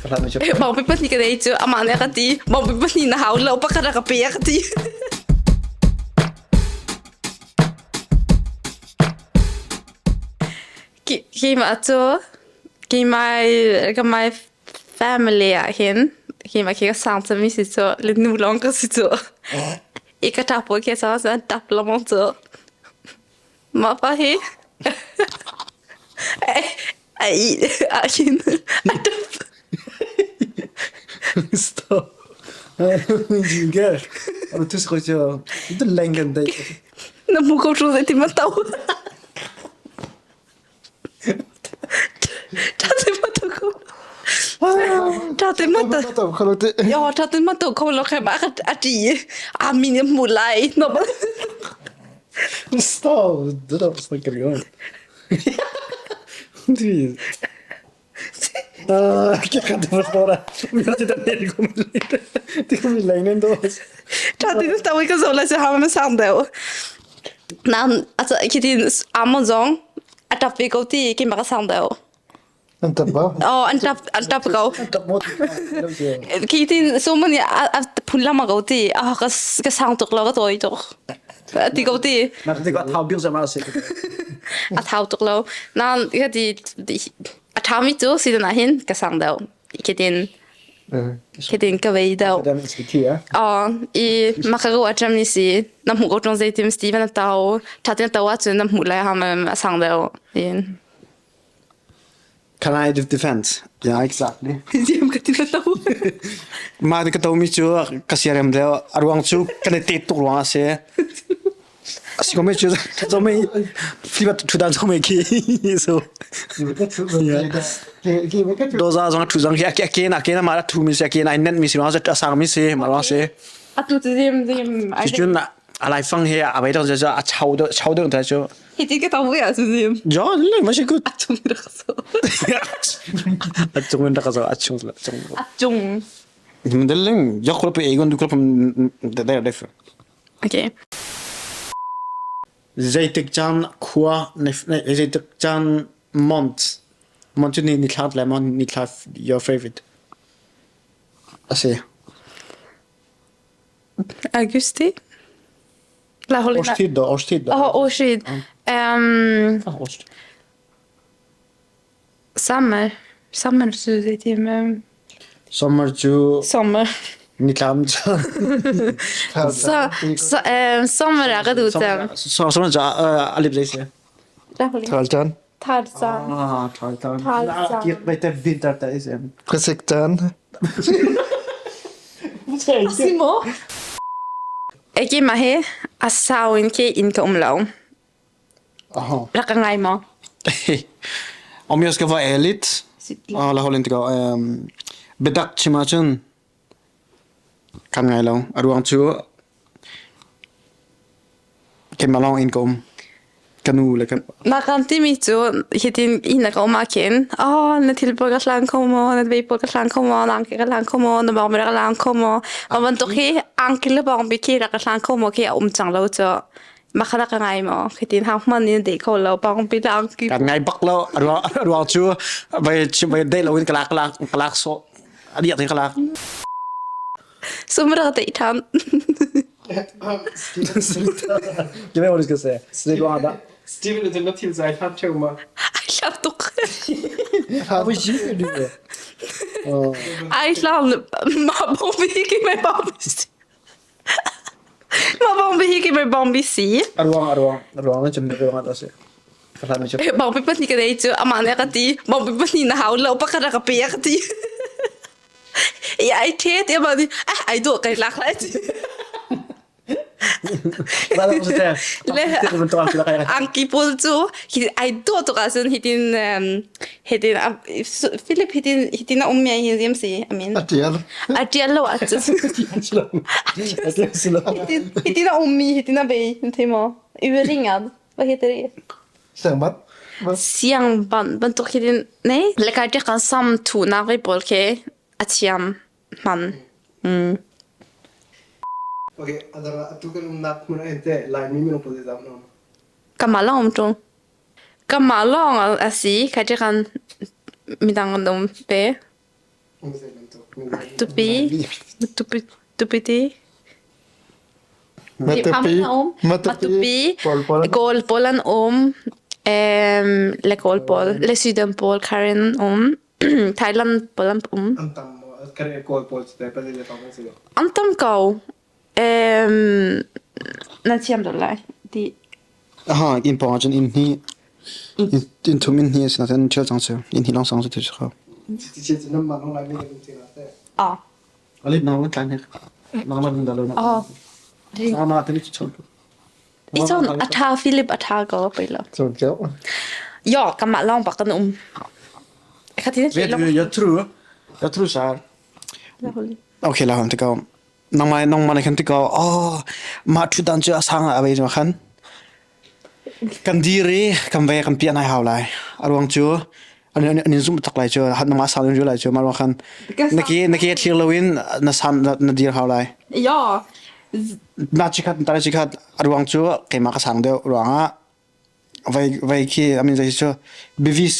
Bawngpi pahnih ka nei cu amah nih a ka ti. Bawngpi pahnih na hau lo pakhat a ka pe a ka ti. Keimah cu keimah ka my family ah hin keimah khi ka sang cemmi si cu le nu lawng ka si cu. I ka ṭap pawl khi a sang an ṭap lengmang cu. Mah pa hi a ih ahhin a ṭap. Stop. Gel. Ama tu skocio. Du länge dig. Na mu ko ṭu zei ti ma to. Ṭha te ma to ko. Ṭha te ma to. Ja, ṭha te ma to ko lo khe ma a ṭi. A min a hmu lai. No. Stop. Det där snackar vi om. Du. Ah, jag kan inte förstå det. Om jag tittar ner det kommer det kommer bli längre ändå. Ṭha te na to ka zo lai si ha ma sang deuh. Nan also kitin amon zong a ṭap ve ko ti keimah ka sang deuh. An tap ba? Oh, an tap an tap ko. An tap mo. Kitin so mani a phun lama ko ti. Ah ka ka sang tuk lo ka tawi tuk. Ti ko ti. Na ti ko thau bik zama si. A thau tuk lo. Nan ka ti a thau mi cu si na hin ka sang deuh. Kitin Khitin ka vei deuh. Aw, i makaru a ṭam ni si. Na hmuh ko ṭung zeitim Steven a to. Ṭha tein a to ahcun na hmuh lai ham a sang deuh. Tiin. Can I defend? Yeah, exactly. Ziam ka ti na to. Ma ka to mi cu ka siarem deuh. A ruang cu kan i tet tuk ruang a si. A si ko me cu zo me flibat thudan zo me khi so doza zong thu zong khi a ke na ke na ma thu mi si a ke na nen mi si ma a sang mi si ma ma si atu tu zim zim cun a lai fang he a bai dong zo a chau do chau dong ta chu hi ti ka tong ya su zim jo le ma si good a chung rak so a chung rak so a chung a chung Men det är lugnt. Jag kollar på Egon, du kollar på det där därför. Okay. Zeitik caan khua zeitik caan month month cu ni nithla le maw nithla your favorite a si. Augusti? La Årstid då, årstid då. Ja, årstid. Um, Summer. Summer cu zeitin Summer cu Summer. nitlam cu So, so, summer ah ka duh cem. Summer cu a lip zei si? Thal caan. Thal caan. Ah, thal caan. Thal caan. Kiak bai te winter ta is em. Khuasik caan. Si maw? Eke ma he a sau in ke in ka um lo. Aha. Rak ka ngai maw? Om jag ska vara ärlig, ja, la håller inte gå. Biatak chim ahcun kan ngai lo. A ruang cu keimah lawng in ka um. Ka nu le ka Na kan timi cu hitin inn na ka um ahkhin oh na thil pawl ka hlang kho maw na vei pawl ka hlang kho maw na angki ka hlang kho maw na bawng ka hlang kho maw ma bantuk hi angki le bawng bi khi rak ka hlang kho maw khi a um cang lo cu Makhala ka ngai maw? Khitin hang hman in dei kho lo pang pi lang ki. Kan ngai bak lo. Ruang cu vai vai dei lo in ka lak lak ka lak so. Adiak te ka lak. Sumra te than. Jag vet vad du ska säga. Det går an. Steven är den till sig han tror man. Ai hlam tuk. Vad gör du? Ai hlam ma bong bi ki mai bong bi. Mah bawngbi hi kei bawngbi si. A ruang a ruang a ruang na chim ruang ah si. Ka hlan na chim. Bawngbi pahnih ka nei cu amah nih a ka ti. Bawngbi pahnih na hau lo pakhat a ka pe a ka ti. I ai the ti amah nih ah ai dawh kai lak lai ti. Le angki pawl cu ai dawh tuk ahcun hitin hitin Philip hitin hitin a um mi hi zim si amin. A tial. A ṭial lo ahcun hitin a ummi hitin a bei thei maw Überringad vad heter det Siangbat Siangban bantuk hitin ne lekai ṭek kan sam thunak ve pawl khi a thiam hman Okay, adara atu kan umnak hmun ah hin teh Laimi minung pawl zeizah an um? Kamah lawng um ṭung. Kamah lawng a si kai ṭek kan midang an um ve. Tupi tupi tupi ti Matupi Matupi Kawl pawl an um le Kawl pawl le Sweden pawl Karen um Thailand pawl an um. An tam Kawl pawl cu An tam ko. Na thiam deuh lai ti. Aha, inn pawng ahcun inn hnih inn thum inn hnih a si nain ṭhial cang si. Inn hnih lawng sang cu ti si kho. Ah. Alit nang lan tlai hnek. Nang lan da lo na. Oh. Na na tani chu chon. I chon a tha Philip a tha ko pei lo. Chon keo. Yo kamah lawng bak kan um. Khatin Vet du, jag tror, jag tror så här. Okay, la hon tycker om. Nangmah nangmah nih khan ti ko oh mah ṭhutdan cu a sang ah a vei khan kan dir i kan ve kan piah nai hau lai a ruang cu an an in zumh tak lai cu nangmah sang in lai cu mah ruang khan na ke na ke thlir loin na san na dir hau lai Ja. Na chikhat ta chikhat a ruang cu keimah ka sang deuh ruangah vai vai khi I mean zei cu bevis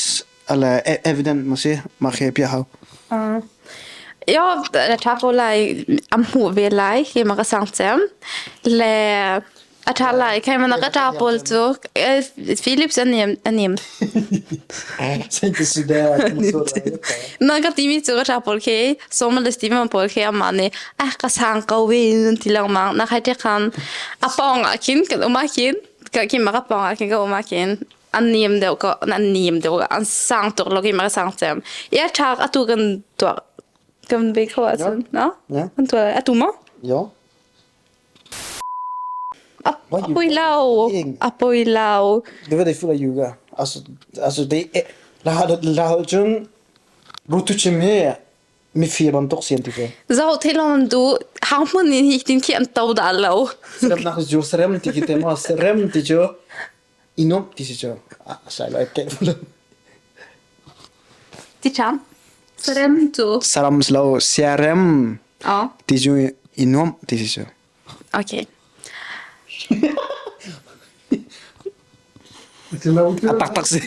ale evident ma si ma khi pia hau. Ja, ṭha ko lai am hmuh ve lai khi ma ka sang cem le a ṭha lai khai ma na ka ṭa pawl cu Philips an nim an nim na ka timi cu ka ṭa pawl khi Somal le Steven pawl khi amah nih ah ka sang ko ve ti lengmang na khai te khan a pawng ah khin kan um ah khin ka khi ma ka pawng ah khin ka um ah khin an niam deuh ko an niam deuh an sang tuk lo khi ma ka sang cem ya ṭha atu kan tuah kan be kho ahcun no kan tuah atu maw Ja. A poi lo a poi lo Du vet, jag ljuga. Alltså, alltså det är la la cun rutu chim hi mifir bantuk si an ti fe. Zoh thilon du hang hmun in hi tin khi an to dah lo. Serem nak ju serem ti ki te ma serem ti chu inom ti si chu. Sai lo ke. Ti cham? Serem tu. Saram lo serem ti chu inom ti si chu. Okay. A taktak si.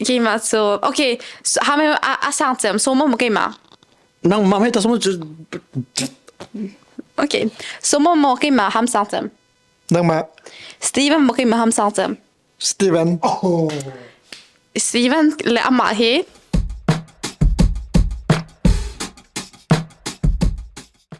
Keimah cu okay hame a sang cem so mo keimah. Nang mam he ta so cu Okay. So mo mo keimah ham sang cem. Nangmah. Steven mo keimah ham sang cem. Steven. Oh. Steven le amah hi.